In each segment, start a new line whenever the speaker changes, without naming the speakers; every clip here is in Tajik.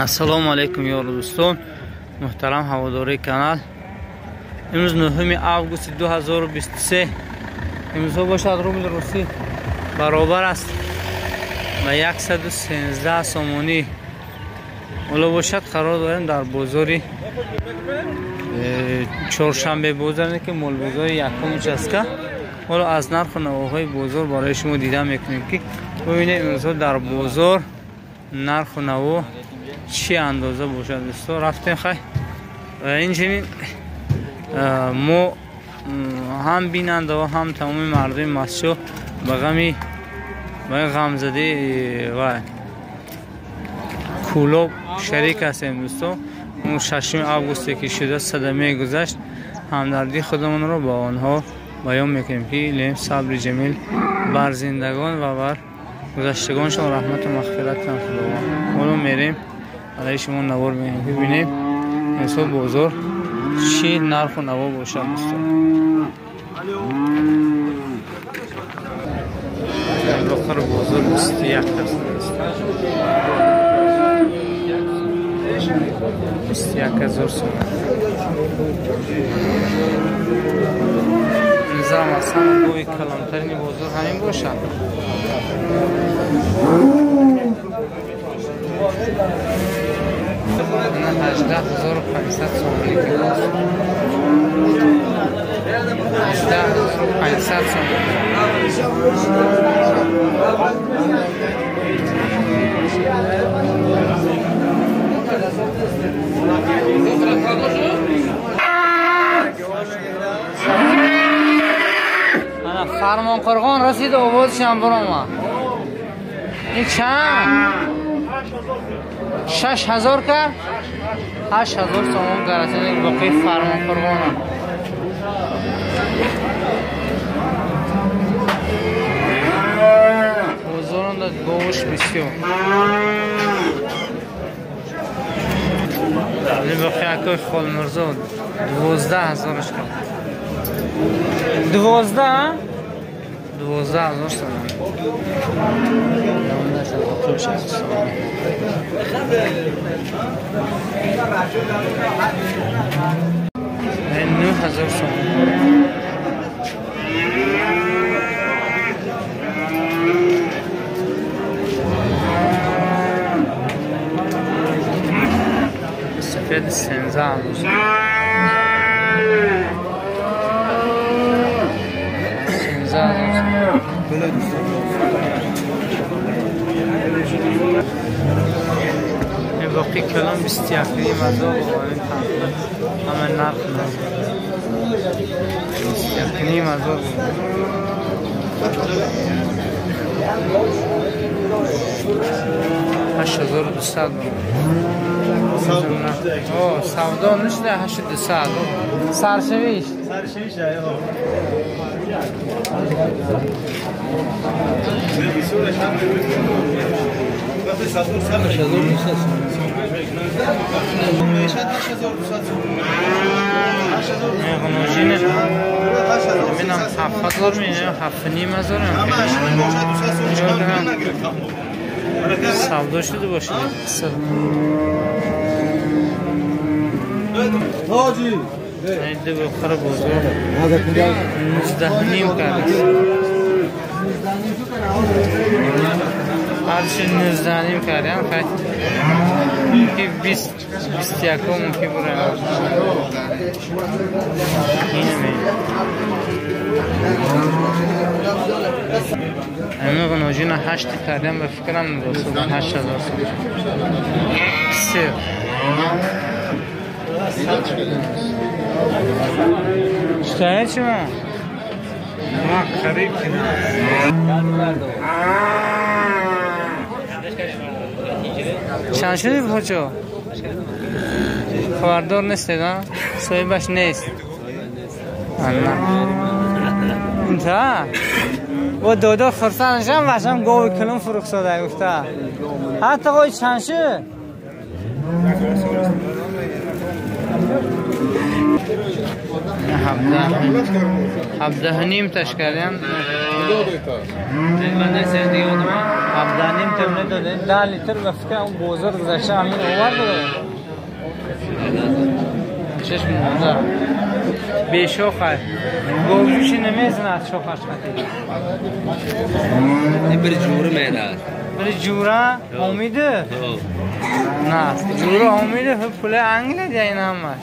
Ассалому алайкум ёру дӯстон, муҳтарам ҳаводории канал. Имрӯз 9 август 2023. Имрӯзҳо бошад рубл русӣ баробар аст ба 113 сомонӣ. Ҳоло бошад қарор дорем дар бозори чоршанбе бозор, ки молбозори якум участка. Ҳоло аз нарху навоҳои бозор барои шумо дида мекунем, ки бибинем имрӯзҳо дар бозор нарху наво чӣ андоза бошад. Дӯсто, рафтем хай. Ва инчунин мо ҳам бинандаҳо, ҳам тамоми мардуми масҷид ба ғами ба ғамзади ва Кӯлоб шарик ҳастем. Дӯсто, он 6 августе ки шуда садамае гузашт, ҳамдардии худамонро ба онҳо баён мекунем, ки илм сабри ҷамил бар зиндагон ва бар гузаштагоншон раҳмату мағфират кунад Худованд. Ҳоло мерем алайҳи шумо навор меем, бибинем имсол бозор чӣ нарху наво бошад. Дӯсто, охир бозор 21 аст, 21 000 сомон. Низам аз ҳама гови калонтарини бозор ҳамин бошад. 18 500 сомонӣ ки 18 500 сомонӣ. Ана Фармонқурғон расид, овозашам биромад. Ин чанд? 6000 кард, 8000 сомон гарасид боқии Фармонқурғона. Бозоронда говуш бисёр. Боқи акои Холмирзо 12 000-аш кард, 12 000 сомон. 6000 сомон. 9000 сомон. Сафед 13 000, 13 000. Боқӣ калон 21 500. Ҳама нарх 21 500. 8200 савдо нашуда, 8200 саршавиш. Минам 7000 меям, 7 500 савдо шуда бошад. Ду бохара бозор 19,5 кард, ҳарчи 19,5 кардям. Хай, мумкин 20, 21 мумкин бурам. Инаме ҳамин ғуноҷина ҳашти кардям, ба фикрам 8000 сир. Читае шумо?
Ма қариб.
Чанд шуди, ҳоҷо? Хабардор нестед? Соҳибаш нест. Инта бо додо хурсандшам, вашам гови калон фурӯхсода гуфта. Ҳатто қой, чанд шуд? 17.5 تاش کردیم. 17.5 تا نداده. 10 لیتر وفکه اون بازار گذشته همین آورد داده. چشم مونده. بیشوخه. گوجوشی نمیزنه از شوخش خطی.
بر جوره میداد.
بر جوره امیده؟ نه جوره امیده پول انگله دیگه این همش.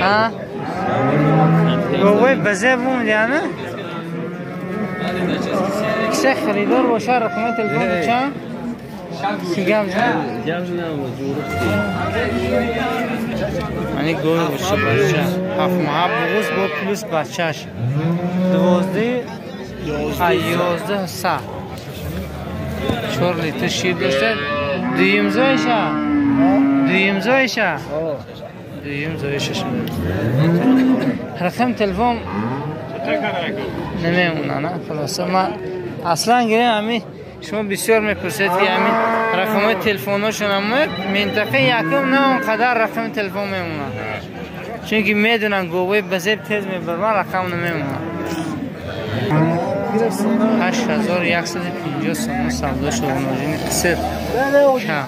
ها؟ گوه بزه بوم دیانه؟ کسی خریدار باشه رقم تلفن چند؟ گم زدم یعنی گوه باشه بچه 7 ماه بغوز با پلوس بچهش 12 11 سه 4 لیتر شیر داشته. دویم زایشه دویم زایشه دویم زایشه شده. رقم تلفن نمیمونه نه خلاصه. من اصلا گیرم همین شما بسیار میپرسید که همین رقم تلفن‌هاشون هم منطقه یکم نه اونقدر رقم تلفن میمونه، چون که میدونن گوه بزیب تیز میبرن رقم نمیمونه. 8150 سومون سودا شد. ناجین قصر کم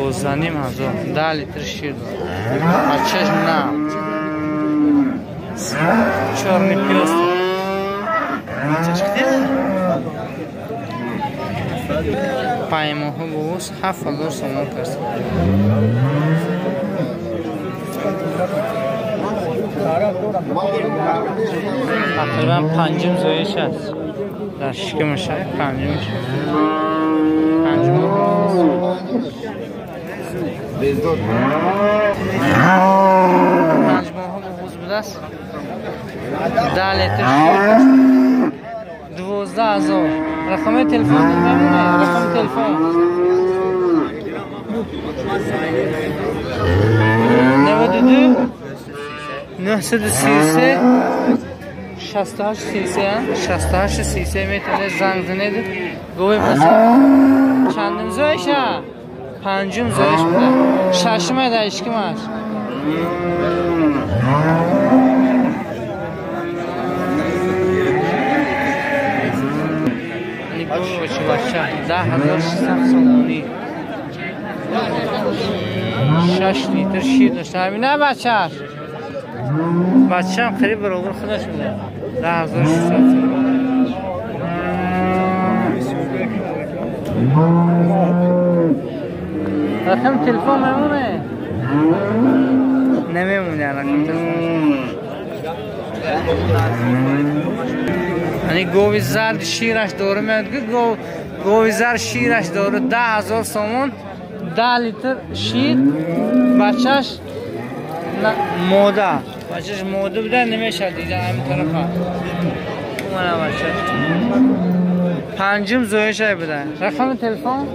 12.5 هزار 10 لیتر شیر داد. بچهش نه چرنی پیاز 5 ماه بوس 7000 سومون کرد. تقریبا پنجم زایش است در شکمش پنجم ماه 5 ماه بوس بوده است. 10 لیتر شیر 12000. رقم تلفن نمیمونه. رقم تلفن 92 933 68 33 68 33 میتونه زنگ زنید. گوه بسید چندم زایشه؟ پنجم زایش بوده. ششم ده اشکمش. بچه 10600 سومونی 6 لیتر شیر داشته. همینه بچه‌ش بچه هم خیلی برابر خودش میده. 10600 سومونی. رقم تلفن میمونه؟ نمیمونه رقم تلفن. یعنی گوی زرد شیرش داره میاد. گوی زرد شیرش داره 10000 سومون 10 لیتر شیر. بچهش موده بچهش موده بوده نمیشه دیده همین طرفه. اونم بچهش پنجم زایش بوده. رقم تلفن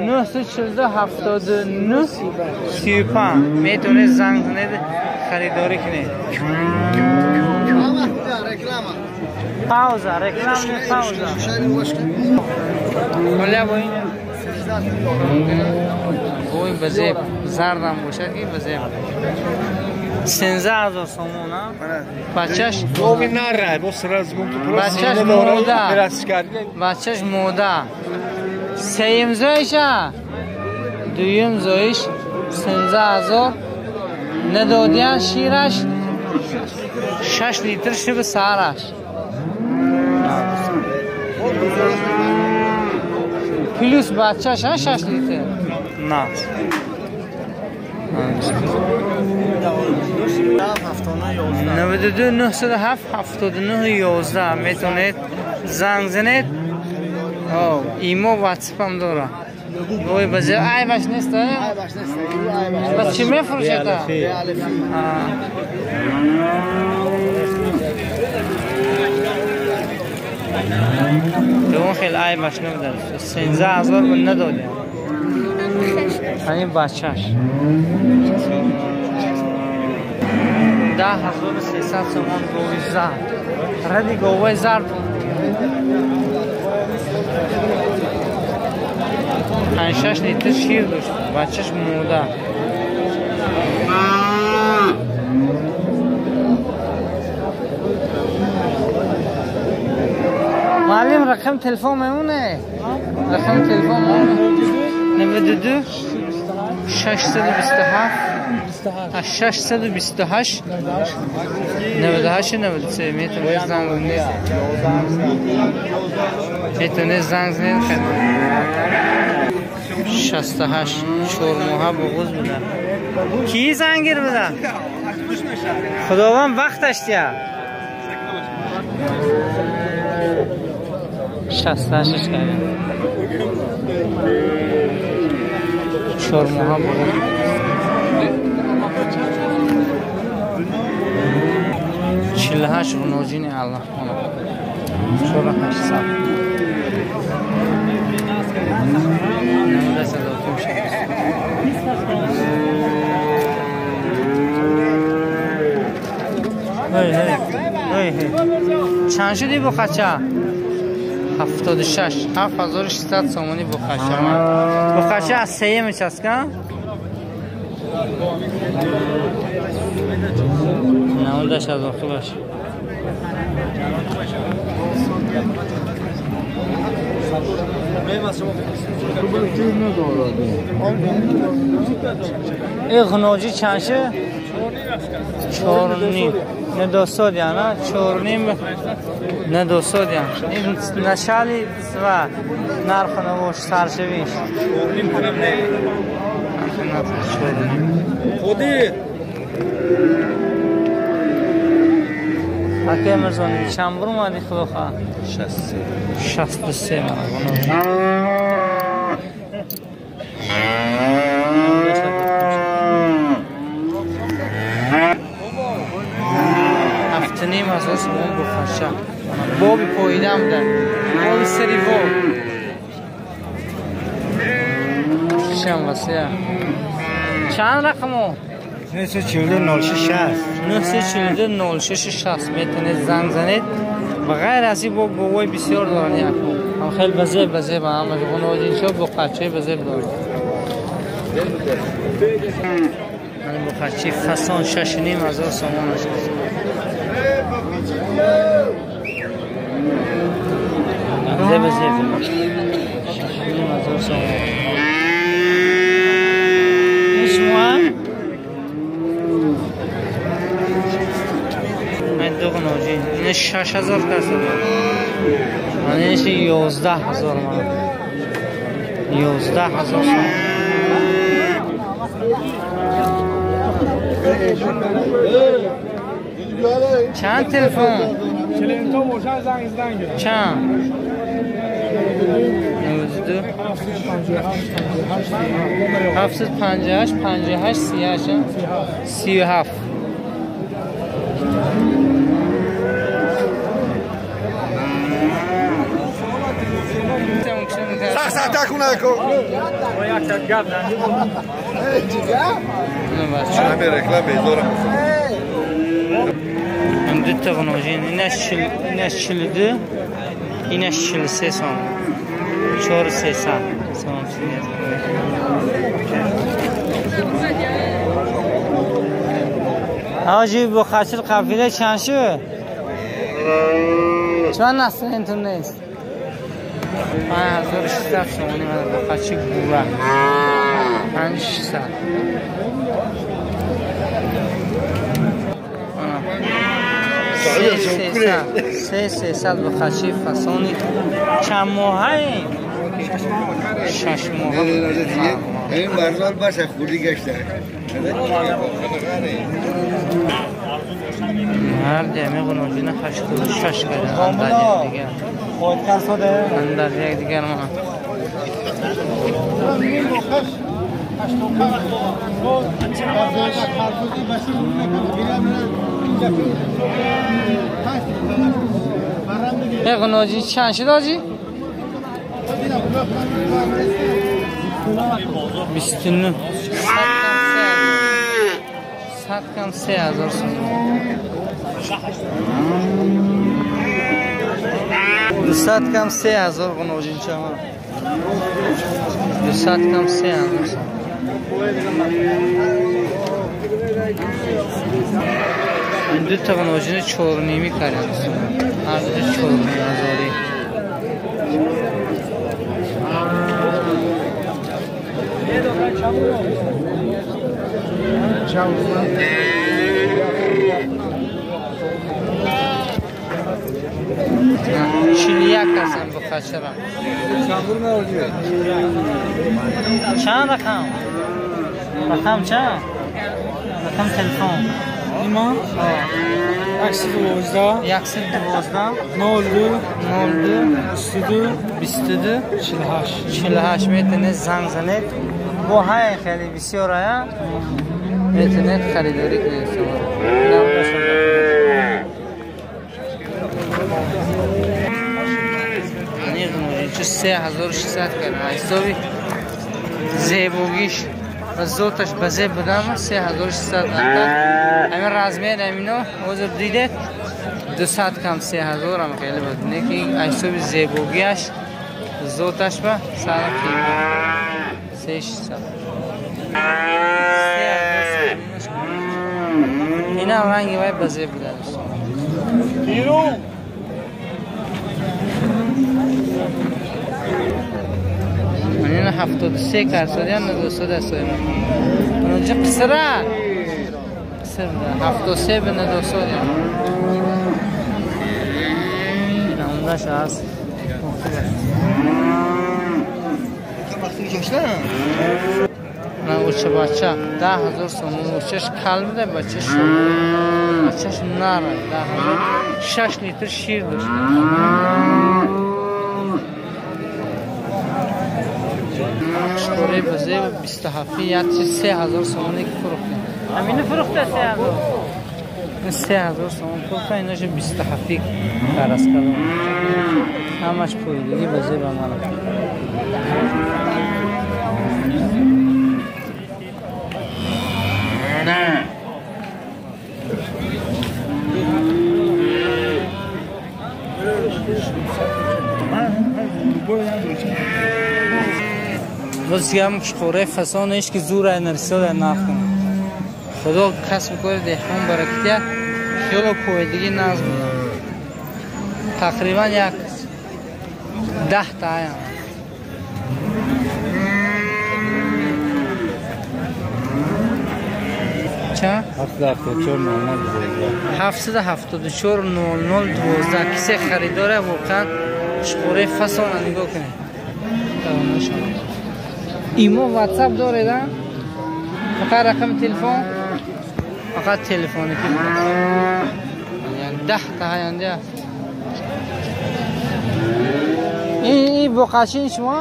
942 79 35 میتونه زنگ زنید خریداری کنید. Pauza, reclame pauza. Olha boina. گوی بزیب زردم باشد که بزیب 13000 سومون. بچهش
گوی نره بس راز
بچهش موده بچهش موده سیم زایشه دویم زایش 13000 ندادیان شیرش 6 لیتر شب سارش پلوس بچهش 6 لیتر نه 92 907 79 11 میتونید زنگ زنید. Имо ватсапам дора. Ой, базе айбаш нест,
айбаш нест.
Бас чӣ мефурӯшед? Ту хел айбаш набуд. 13,000 бун надодем. Ҳамин бачаш. 10,300 сомон гови зард. Ради говои зард. 5-6 литр шир дошт. Бачаш мурда. معلم رقم تلفن میمونه. رقم تلفن میمونه. 92 627 628 98 93. میتونه زنگ بزنید. میتونه زنگ بزنید. 68 4 ماه بغض بوده. کی زنگیر بوده؟ خداوند وقتش دیا. 68 کرده. 4 ماه بغض. 48 غنوجین الله خانم. 4800. چند شدی بخچه؟ 76 7600 سامانی بخچه. بخچه از سه میچسکم؟ 98 از آخر باشه. این غناجی چند شه؟ 4.5. نه 200 یعنی 4.5 نه 200 یعنی این نشالی و نرخ نوش سرشویش.
خودی
حکیم مرزانی چند برو مادی خدا خواه؟
63
63 7.5 هزار سوم بخشه. بابی پاییده هم ده. بابی سری باب شم واسه چند رقمو؟
942 06
942 06 60. میتونید زنگ زنید. و غیر از این بابای بسیار دارن یکو هم خیلی بزیب بزیب هم غناجین شو بقچه بزیب دارن. این بقچه فسان 6.5 هزار سومان است. زیب زیب 6.5 هزار سومان. شما من دو غناجین اینه 6,000 کسه من اینش 11,000 من 11,000 سومان. چند تلفن؟ چند؟ 92 758 58 38 37. دو تا غناجین اینش 42 اینش 43 سوم 4300 سوم. حاجی با خشل قفیله چند شد؟ چون اصلا اینطور نیست. 5600 سومانی من با خشل گوره 5600. 300 بخشی فسانی. چند ماهه؟ 6 ماهه.
این برزال باشه خوری گشته.
هر دمی قناجین 86 کرده. دیگه Андар як дигар ма. Ғуноҷи чанд шуд ҳоҷӣ? 29. 100 кам 3000 сомон. 200 кам 3000 ғуноҷинча. 200 кам 3000 сомон. Ду та ғуноҷини 4.5 карданд. Ҳар ду 4.5 ҳазорӣ. Чил як ҳастам бухачара. Чанд рақам? Рақам чанд? Рақам телефон.
Има? 112
112
02
02
22
22
48
48 метавонед занг занед. Бо ҳай хеле бисёр ая метавонед харидорӣ кунед. Чу 3600 кардам. Ҳисоби зебогиш ва зоташ ба зеб будам 3600 накард. Ҳамин размер ҳамино ҳозир дидед 200 кам 3000 ам хеле буд. Не ки ҳисоби зебогиаш зоташ ба сар қимат 3600. Инам ранги вай ба зеб буда дӯстон. Ина 73 карсодиан 200 асои. Онҷа қисра. Қиср буда. 73 ба 200. Намдаш аст. На уча бача 10000 сомон учаш кал буда бача шо. Бачаш нара 10000 6 литр шир дошт. Шкори базе 27 3000 сомони ки фурӯхта. Ҳамина фурӯхта 3000. 3000 сомон фурӯхта, иноша 27 қараз кардам. Ҳамаш пойдагӣ базе ба ман. Боз дигар қушқораи фасон ҳеч ки зур ай нарисода нарх кунад. Худо касбу кори деҳқон баракатият, хело пойдагӣ нағз будам. Тақрибан як 10 та аям. Чанд?
774 00
774 00 12. Кисе харидора воқеан қушқораи фасона нигоҳ кунед. Имо WhatsApp доред, а? Фақат рақами телефон? Фақат телефони ки. 10 та ҳаянда. Ин боқачин шумо?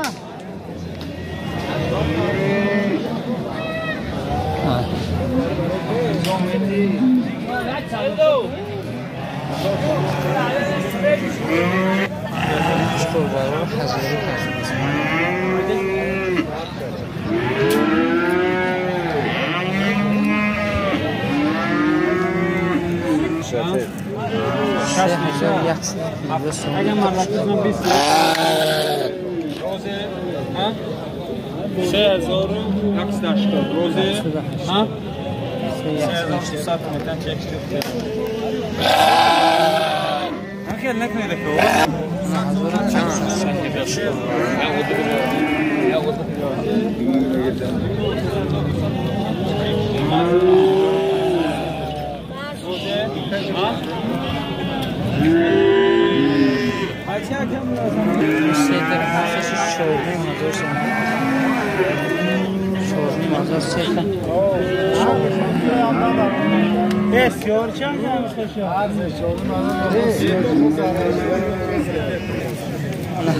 Чуқур барор ҳазорӣ кард.
اگر مملکت من 20 روزه ها 3180 روزه ها 3600 میتن چک شد. خیلی نکنید که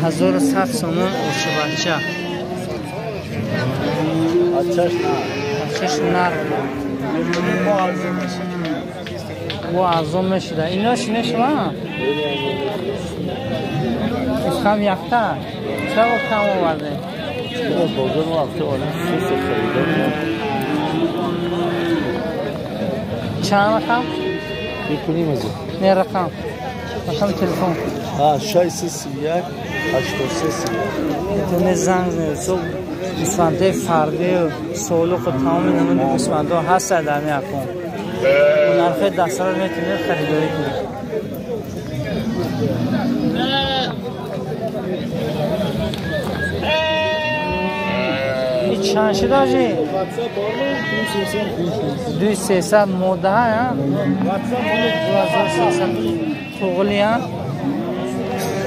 3100 сомон ошибача. Бачаш нар. Бо арзон мешуда. Ино шине шума? Ишхам якта. Чаро кам оварде?
Бозор вақти олам 3 харидор.
Чанд рақам?
Мекунем аз.
Не рақам. Рақами телефон.
631 83 31.
Метавонед занг занед. Гӯсфандаи фардию солуқу тамоми намуди гӯсфандҳо ҳастанд дар меакун. Бо нархи дастра метавонед харидорӣ кунед. Ин чанд шуд ҳоҷӣ? 2300 модаҳа, 2300 туғли,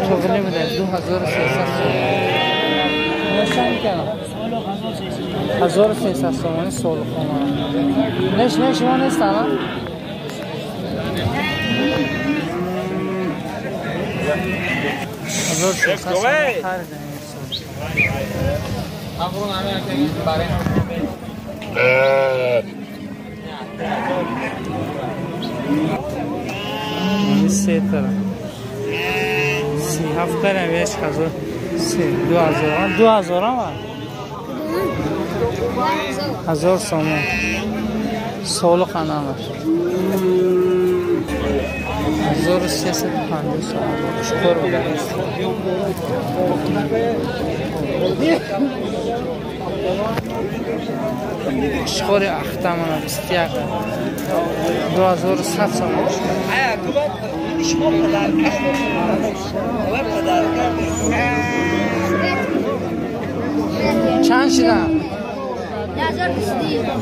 туғли буда 2300 сомон. Чанд кардам? 1300 сомонӣ солухона. Неш не шумо нестан? 1300 сомонӣ харидем. Се тара. 37 карем, 1000 2000 2000 ама? 1000 сомон. Солуқ анамаш. 1350 сомон. Чикор буда? Чикори ахтамана 21 2100 сомон. Чанд шуда?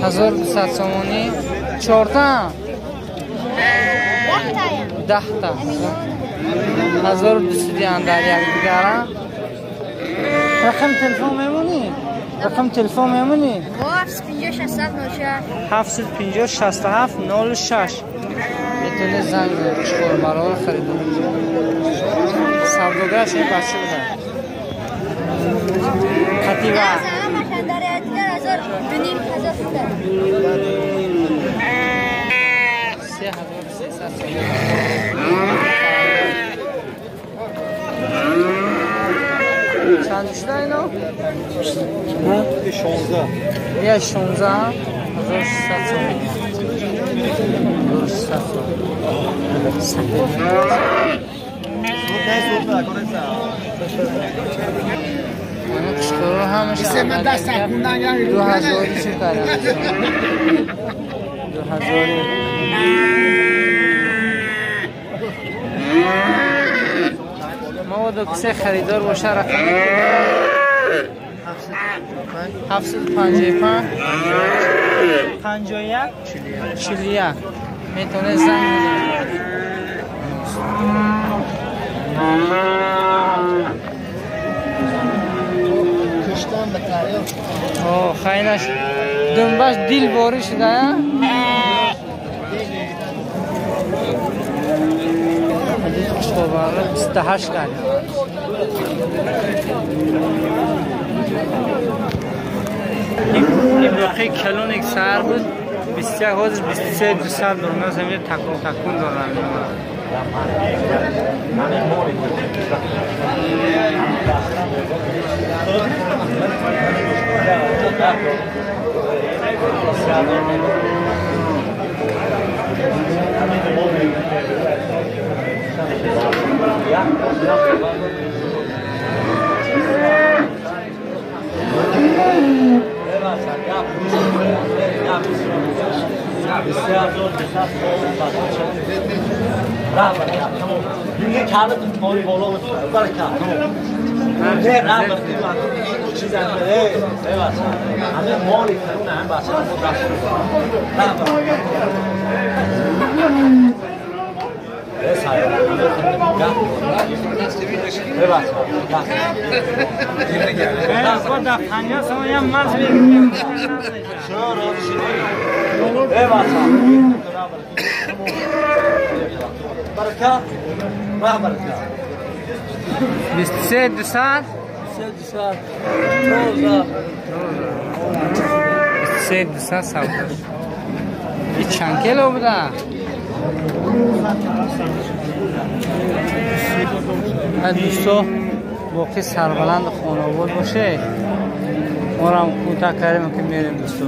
1200 сомонӣ. Чорта? 10 та. 1200 дар якдигара. Рақами телефон мемонӣ? Рақами телефон мемонӣ?
750
750 67 06. Метавонед занг занед. Чикор барои харидорӣ. Савдогараш ин бача буда. Қатиба. 3300 сомон. Чанд шуда ино?
16.
Я 16 1600 сомон. 1600 сомон. Қишқоро ҳамаша 2000 чӣ кардам? 2000 маводо кисе харидор боша рақам 755 51 41 метавонед занг бизанед. Хайнаш думбаш дил борӣ шуда. Қишқобарро 28 кардем. Ин боқи калон як сар буд 21 ҳозир 23 200 дорам. Замин такун такун дорам. 23 200
200 روزه.
23 200 سوداش. این چند کیلو بوده؟ دوستا باقی سربلند خانواد باشه. ما را هم کوتاه کردیم که میریم دوستا.